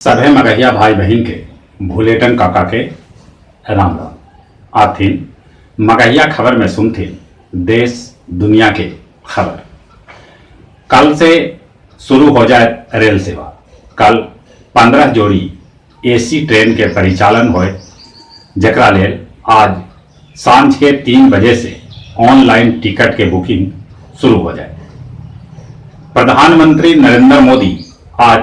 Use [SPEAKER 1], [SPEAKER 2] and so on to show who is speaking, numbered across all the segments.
[SPEAKER 1] सभे मगहिया भाई बहिन के भुलेटन काका के राम राम। आथिन मगहिया खबर में सुनथिन देश दुनिया के खबर। कल से शुरू हो जाए रेल सेवा। कल 15 जोड़ी एसी ट्रेन के परिचालन होए, जेकरा लेल आज सांझ के 3 बजे से ऑनलाइन टिकट के बुकिंग शुरू हो जाए। प्रधानमंत्री नरेंद्र मोदी आज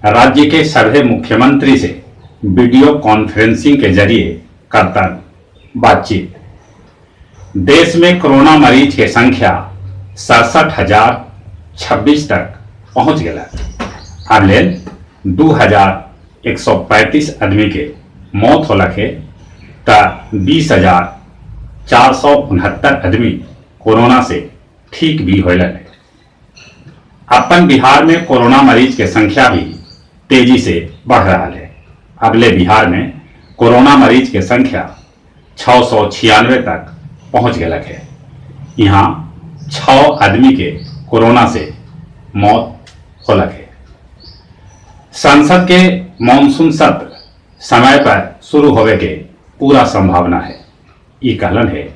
[SPEAKER 1] राज्य के सभी मुख्यमंत्री से वीडियो कॉन्फ्रेंसिंग के जरिए करतन बातचीत। देश में कोरोना मरीज के संख्या 67,026 तक पहुंच गया। अब लेल 2,135 आदमी के मौत होलक है त 20,469 आदमी कोरोना से ठीक भी होलन है। अपन बिहार में कोरोना मरीज के संख्या भी तेजी से बढ़ रहा है। अगले बिहार में कोरोना मरीज के संख्या 696 तक पहुंच गया है। यहाँ 6 आदमी के कोरोना से मौत होलक है। संसद के मानसून सत्र समय पर शुरू होवे के पूरा संभावना है, ई कहलन है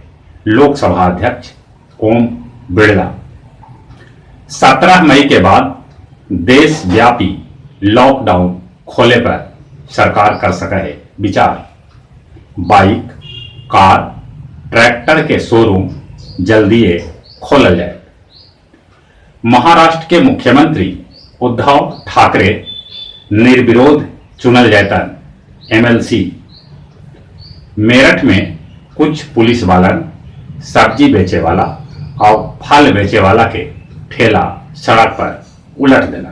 [SPEAKER 1] लोकसभा अध्यक्ष ओम बिरला। 17 मई के बाद देशव्यापी लॉकडाउन खोले पर सरकार कर सके है विचार। बाइक, कार, ट्रैक्टर के शोरूम जल्दी खोलल जाए। महाराष्ट्र के मुख्यमंत्री उद्धव ठाकरे निर्विरोध चुनल जायतन एमएलसी। मेरठ में कुछ पुलिस वालन सब्जी बेचे वाला और फल बेचे वाला के ठेला सड़क पर उलट देना।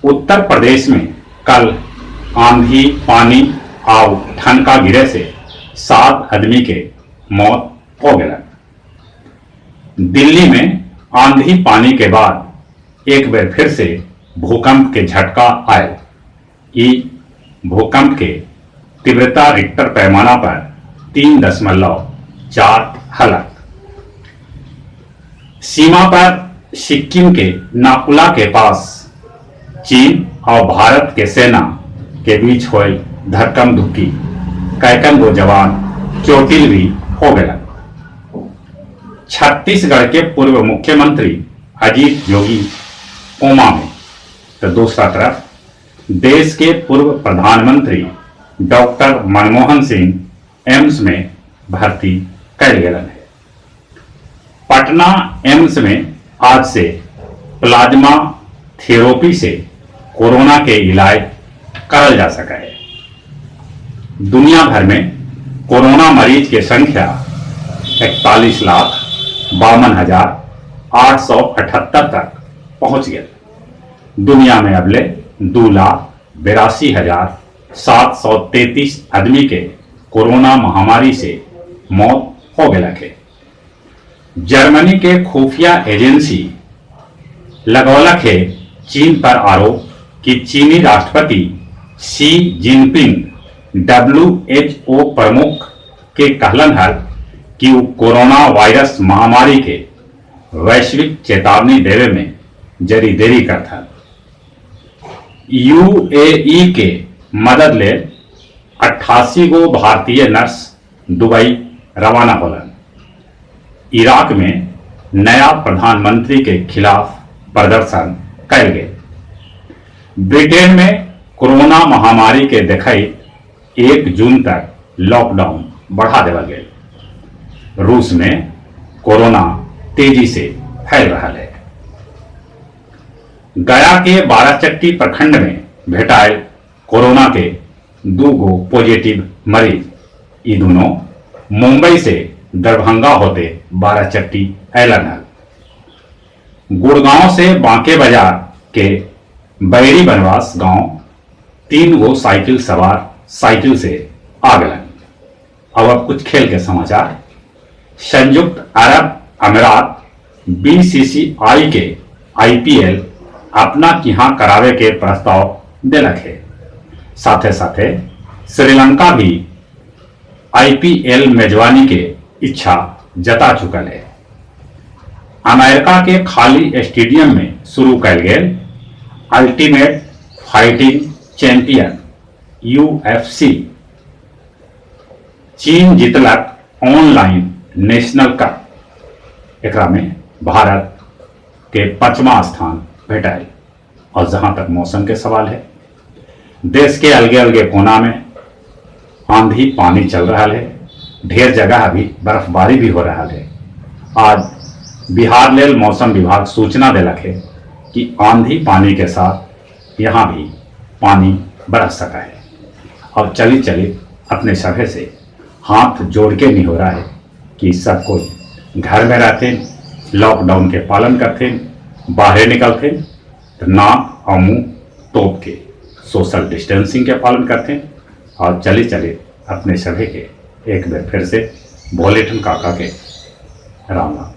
[SPEAKER 1] उत्तर प्रदेश में कल आंधी, पानी और ठनका गिरे से 7 आदमी के मौत हो गया। दिल्ली में आंधी पानी के बाद एक बार फिर से भूकंप के झटका आए। ई भूकंप के तीव्रता रिक्टर पैमाना पर 3.4 हलक। सीमा पर सिक्किम के नाकुला के पास चीन और भारत के सेना के बीच हुई धक्कम धुक्की, कैकन गो जवान चोटिल भी हो गया। छत्तीसगढ़ के पूर्व मुख्यमंत्री अजीत जोगी कोमा में, तो दूसरा तरफ देश के पूर्व प्रधानमंत्री डॉक्टर मनमोहन सिंह एम्स में भर्ती कैल गेलन है। पटना एम्स में आज से प्लाज्मा थेरेपी से कोरोना के इलाज करल जा सका है। दुनिया भर में कोरोना मरीज के संख्या 41,52,878 तक पहुंच गया। दुनिया में अबले 2,82,733 आदमी के कोरोना महामारी से मौत हो गया है। जर्मनी के खुफिया एजेंसी लगौलक है चीन पर आरोप कि चीनी राष्ट्रपति शी जिनपिंग WHO प्रमुख के कहलन हल कि वो कोरोना वायरस महामारी के वैश्विक चेतावनी देवे में जरी देरी करता। यूएई के मदद ले 88 गो भारतीय नर्स दुबई रवाना होलन। इराक में नया प्रधानमंत्री के खिलाफ प्रदर्शन कैल गए। ब्रिटेन में कोरोना महामारी के देखई 1 जून तक लॉकडाउन बढ़ा देवल गए। रूस में कोरोना तेजी से फैल रहा है। गया के बाराचट्टी प्रखंड में भेटाए कोरोना के 2 गो पॉजिटिव मरीज। ये दोनों मुंबई से दरभंगा होते बाराचट्टी ऐलन हल। गुड़गांव से बांके बाजार के बैरी बनवास गांव 3 गो साइकिल सवार साइकिल से आ गए। अब कुछ खेल के समाचार। संयुक्त अरब अमीरात बीसीसीआई के आईपीएल अपना किहाँ करावे के प्रस्ताव देलक है। साथे साथे श्रीलंका भी आईपीएल मेजबानी के इच्छा जता चुकल है। अमेरिका के खाली स्टेडियम में शुरू कैल गेल अल्टीमेट फाइटिंग चैंपियन UFC। चीन जीतलक ऑनलाइन नेशनल कप, एकरा में भारत के पांचवा स्थान भेटाइल। और जहां तक मौसम के सवाल है, देश के अलगे अलगे कोना में आंधी पानी चल रहा है, ढेर जगह अभी बर्फबारी भी हो रहा है। आज बिहार लेल मौसम विभाग सूचना देलक है कि आंधी पानी के साथ यहां भी पानी बरस सका है। और चली चली अपने सभे से हाथ जोड़ के नहीं हो रहा है कि सब कोई घर में रहते, लॉकडाउन के पालन करते, बाहर निकलते तो नाक और मुंह तोप के सोशल डिस्टेंसिंग के पालन करते। और चले चले अपने सभी के एक बार फिर से भोलेठन काका के राम राम।